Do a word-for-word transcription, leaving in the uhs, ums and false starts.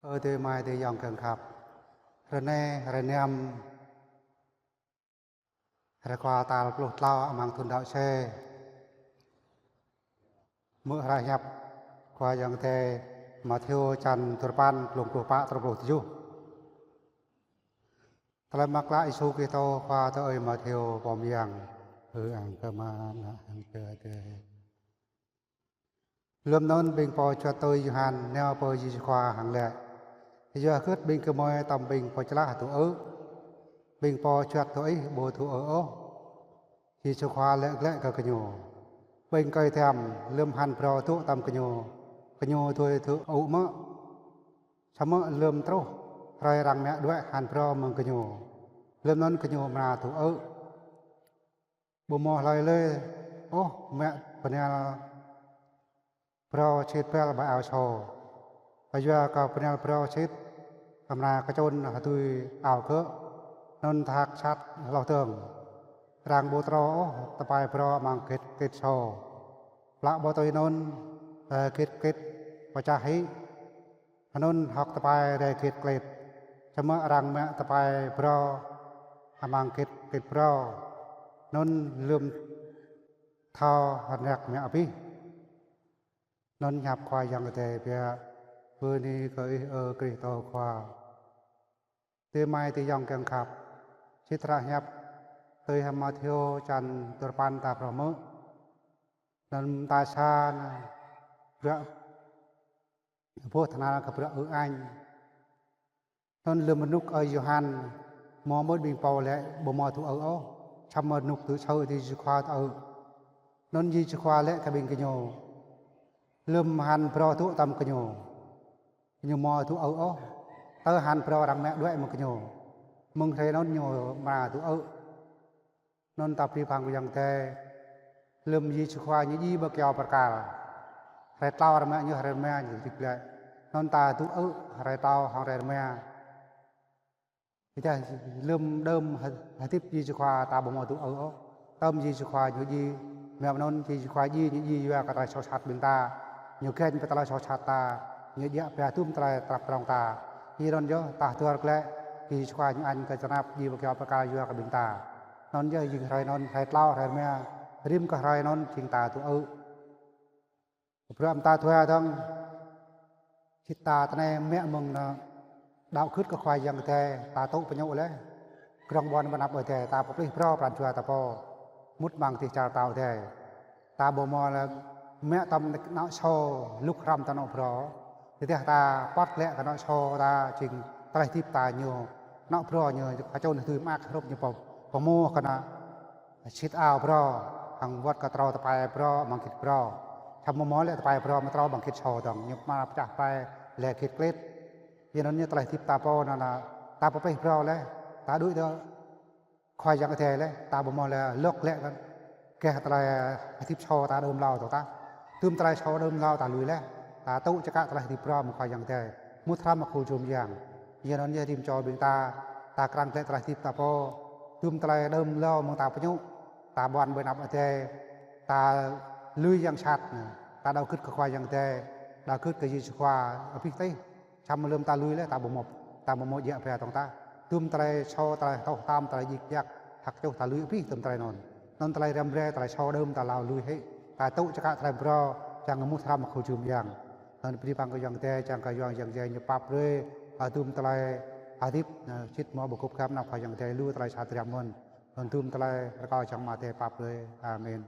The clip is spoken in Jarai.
Ơ adơi amai adơi ayŏng kiăng khăp. Hrơi anai, hrơi năm, hrơi khua tal pluh klâo amăng thun đăo sĕ. Hmư̆ hră hiăp Khua Yang Adai Mattheo čăn duarơpăn, glông pluh pă truh pluh tơjuh. Tơlơi mơak klă Yêsu Kristô Khua tơ ơi Mattheo pô mơyang. Ư-ang kơ Ama, Ană hăng Adai. Lơm anŭn ƀing pô juăt tui Yôhan nao pơ Yêsu Khua hăng laĭ: Yua hơget ƀing gơmơi tơm ƀing pơčlah dŏ ư̆, ƀing pô juăt dŏ ih ƀu dŏ ư̆ ôh? Yêsu Khua laĭ glaĭ kơ gơñu: Ƀing kơi tham, lơm hăn phrâo dŏ tơm gơñu, gơñu dưi dŏ ư̆ mơ̆? Samơ̆ lơm truh hrơi arăng mă đuaĭ hăn phrâo mơ̆ng gơñu, lơm anŭn gơñu amra dŏ ư̆. Ƀu hmâo hlơi lơi ôh mă bơnal phrâo sĭt băl ƀơi ao sô. Yua kơ bơnal phrâo sĭt amra kơčŭn hơdui ao gơ̆, anŭn tơhak sat hloh dơ̆ng. Arăng ƀu trô ôh tơpai phrâo amăng git klĭt sô. Plă ƀơi tui anŭn, ơ, git klĭt pơčah hĭ, anŭn hơ̆k tơpai rai git klĭt. Samơ̆ arăng mă tơpai phrâo amăng git klĭt phrâo, anŭn lơm thâo hơnăk mă abih. Anŭn hiăp Khua Yang Adai biă. Bơni kơ Ih, ơ Kristô Khua. Adơi amai adơi ayŏng kiăng khăp. Sĭt hră hiăp tui hăng Mattheo čăn duarơpăn ta phrâo hmư̆. Anŭn mơta sa anai, bruă pơpŭ tơhnal kơ bruă ư̆ añ. Anŭn lơm rơnŭk ơi Yôhan, hmâo mơ̆n ƀing pô laĭ ƀu hmâo dŏ ư̆ ôh, samơ̆ rơnŭk tơl sô tơ Yêsu Khua dŏ ư̆. Anŭn Yêsu Khua laĭ kơ ƀing gơñu: Lơm hăn phrâo dŏ tơm gơñu, gơñu hmâo dŏ ư̆ ôh, tơl hăn phrâo arăng mă đuaĭ mơ̆ng gơñu, mơ̆ng hrơi anŭn gơñu amra dŏ ư̆. Anŭn ta bơni pơpŭ kơ Yang Adai. Lơm Yêsu Khua ñu djai ƀơi kyâo bơrkal, hrơi klâo arăng mă ñu, hrơi rơma ñu hơdip glaĭ. Anŭn ta dŏ ư̆ hrơi klâo hăng hrơi rơma. Tơdah lơm đưm hơ-, hơdip Yêsu Khua ta ƀu hmâo dŏ ư̆ ôh. Tơm Yêsu Khua ñu djai, mơ̆ng anŭn Yêsu Khua djai, ñu djai yua kơ tơlơi soh sat ƀing ta. Ñu gêñ pơ tơlơi soh sat ta. Ñu djă pioh hơdôm tơlơi tơnap tơdrong ta. Yua anŭn yơh, ta hơdơr glaĭ, Yêsu Khua ñu añ kơ tơnap djai ƀơi kyâo bơrkal yua kơ ƀing ta. Anŭn yơh jing hrơi anŭn, hrơi klâo, hrơi rơma, rĭm kơ hrơi anŭn jing ta dŏ ư̆. Bruă mơta dua dơ̆ng, sĭt ta tơnai mă mơ̆ng anŏ đaŏ gưt kơ Khua Yang Adai, ta tŭ pơñŭ laih. Krong ƀôn ƀơi anăp Adai, ta pơplih phrâo pran jua ta pô mŭt amăng dêh čar pơtao Adai. Ta ƀu hmâo lĕ mă tơm anŏ sô lŭk hrăm tơ anŏ phrâo. Tơdah ta pơ̆t glaĭ kơ anŏ sô ta jing tơlơi hơdip ta ñu, anŏ phrâo ñu kơčŭn hơdui mơak, hrup ñu pơm-, pơhmuh kơ anŏ sĭt ao phrâo, hăng wơ̆t kơ trô tơpai phrâo, amăng git phrâo. Samơ̆ hmâo lĕ tơpai phrâo mă trô amăng git sô dơ̆ng, ñu amra pơčah tơpai lĕ git klĭt. Yua anŭn ñu tơlơi hơdip ta pô anŭn, ta pơplih phrâo laih, ta đuaĭ tơ Khua Yang Adai laih, ta ƀu hmâo lĕ lŏk lĕ kơ gah tơlơi hơdip sô ta đưm hlâo dơ̆ng tah. Hơdôm tơlơi sô đưm hlâo ta lui laih, ta tŭ čơkă tơlơi hơdip phrâo mơ̆ng Khua Yang Adai. Mŭt hrăm mă khul jum yang. Yua anŭn yơh rĭm čô ƀing ta, ta krăng glaĭ tơlơi hơdip ta pô. Hơdôm tơlơi đưm hlâo mơ̆ng ta pơñŭ, ta ƀuăn ƀơi anăp Adai, ta lui yang sat, ta đaŏ gưt kơ Khua Yang Adai, đaŏ gưt kơ Yêsu Khua abih tih. Samơ̆ lơm ta lui laih, ta ƀu hmâo, ta ƀu hmâo djă pioh dơ̆ng tah. Hơdôm tơlơi sô, tơlơi tŏh tam, tơlơi djik djak, hăk čuh ta lui abih hơdôm tơlơi anŭn. Anŭn tơlơi răm rai, tơlơi sô đưm ta hlâo lui hĭ. Ta tŭ čơkă tơlơi phrâo, čang mŭt hrăm mă khul jum yang. Anŭn bơni pơpŭ kơ Yang Adai, čang kơ Yang, Yang Adai ñu pap brơi hơdôm tơlơi hơdip, anŏ sĭt hmâo ƀơi gŏp găp anăp Khua Yang Adai lu tơlơi sat răm mơ̆n. Anŭn hơdôm tơlơi rơkâo čang Ama Adai pap brơi. Amen.